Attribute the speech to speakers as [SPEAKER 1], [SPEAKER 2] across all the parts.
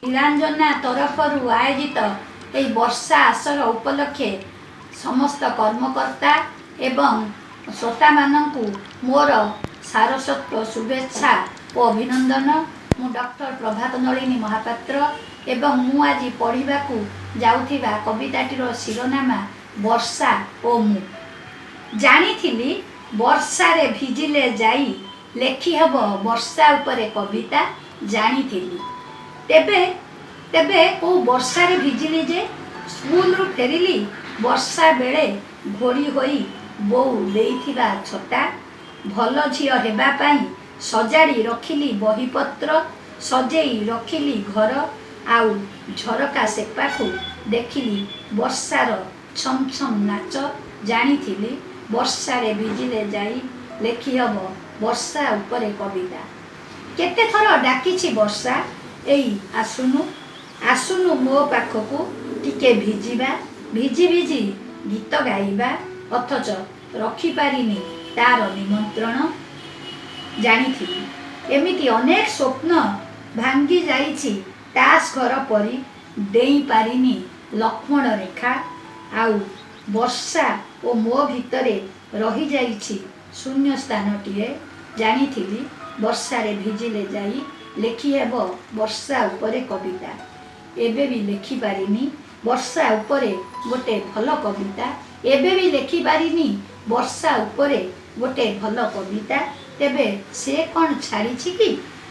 [SPEAKER 1] ନୀଳାଞ୍ଜନା ତରଫରୁ ଆୟୋଜିତ ଏହି ବର୍ଷା ଆସର ଉପଲକ୍ଷେ ସମସ୍ତ କର୍ମକର୍ତ୍ତା ଏବଂ ଶ୍ରୋତାମାନଙ୍କୁ ମୋର ସାରସ୍ୱତ ଶୁଭେଚ୍ଛା ଓ ଅଭିନନ୍ଦନ। ମୁଁ ଡକ୍ଟର ପ୍ରଭାତ ନଳିନୀ ମହାପାତ୍ର ଏବଂ ମୁଁ ଆଜି ପଢ଼ିବାକୁ ଯାଉଥିବା କବିତାଟିର ଶିରୋନାମା ବର୍ଷା ଓ ମୁଁ। ଜାଣିଥିଲି ବର୍ଷାରେ ଭିଜିଲେ ଯାଇ ଲେଖିହେବ ବର୍ଷା ଉପରେ କବିତା, ଜାଣିଥିଲି। ତେବେ କେଉଁ ବର୍ଷାରେ ଭିଜିଲି ଯେ ସ୍କୁଲରୁ ଫେରିଲି ବର୍ଷା ବେଳେ ଘୋଡ଼ି ହୋଇ ବୋଉ ଦେଇଥିବା ଛତା। ଭଲ ଝିଅ ହେବା ପାଇଁ ସଜାଡ଼ି ରଖିଲି ବହିପତ୍ର, ସଜେଇ ରଖିଲି ଘର, ଆଉ ଝରକା ସେପାଖୁ ଦେଖିଲି ବର୍ଷାର ଛମ୍ ଛମ୍ ନାଚ। ଜାଣିଥିଲି ବର୍ଷାରେ ଭିଜିଲେ ଯାଇ ଲେଖିହେବ ବର୍ଷା ଉପରେ କବିତା। କେତେଥର ଡାକିଛି ବର୍ଷା, ଏଇ ଆସୁନୁ, ଆସୁନୁ ମୋ ପାଖକୁ, ଟିକେ ଭିଜିବା, ଭିଜି ଭିଜି ଗୀତ ଗାଇବା, ଅଥଚ ରଖିପାରିନି ତାର ନିମନ୍ତ୍ରଣ। ଜାଣିଥିଲି। ଏମିତି ଅନେକ ସ୍ୱପ୍ନ ଭାଙ୍ଗି ଯାଇଛି ତାସ୍ ଘର ପରି, ଡେଇଁ ପାରିନି ଲକ୍ଷ୍ମଣ ରେଖା, ଆଉ ବର୍ଷା ଓ ମୋ ଭିତରେ ରହିଯାଇଛି ଶୂନ୍ୟ ସ୍ଥାନଟିଏ। ଜାଣିଥିଲି ବର୍ଷାରେ ଭିଜିଲେ ଯାଇ ଲେଖିହେବ ବର୍ଷା ଉପରେ କବିତା। ଏବେ ବି ଲେଖିପାରିନି ବର୍ଷା ଉପରେ ଗୋଟେ ଭଲ କବିତା। ଏବେ ବି ଲେଖିପାରିନି ବର୍ଷା ଉପରେ ଗୋଟେ ଭଲ କବିତା। ତେବେ ସେ କ'ଣ ଛାଡ଼ିଛି କି?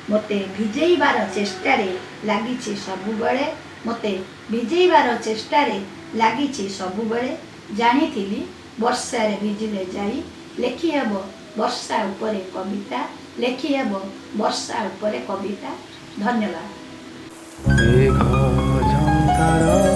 [SPEAKER 1] ମୋତେ ଭିଜେଇବାର ଚେଷ୍ଟାରେ ଲାଗିଛି ସବୁବେଳେ, ମୋତେ ଭିଜେଇବାର ଚେଷ୍ଟାରେ ଲାଗିଛି ସବୁବେଳେ। ଜାଣିଥିଲି ବର୍ଷାରେ ଭିଜିଲେ ଯାଇ ଲେଖିହେବ ବର୍ଷା ଉପରେ କବିତା, ଲେଖିହେବ ବର୍ଷା ଉପରେ କବିତା। ଧନ୍ୟବାଦ।
[SPEAKER 2] ମେଘ ଝଙ୍କାର।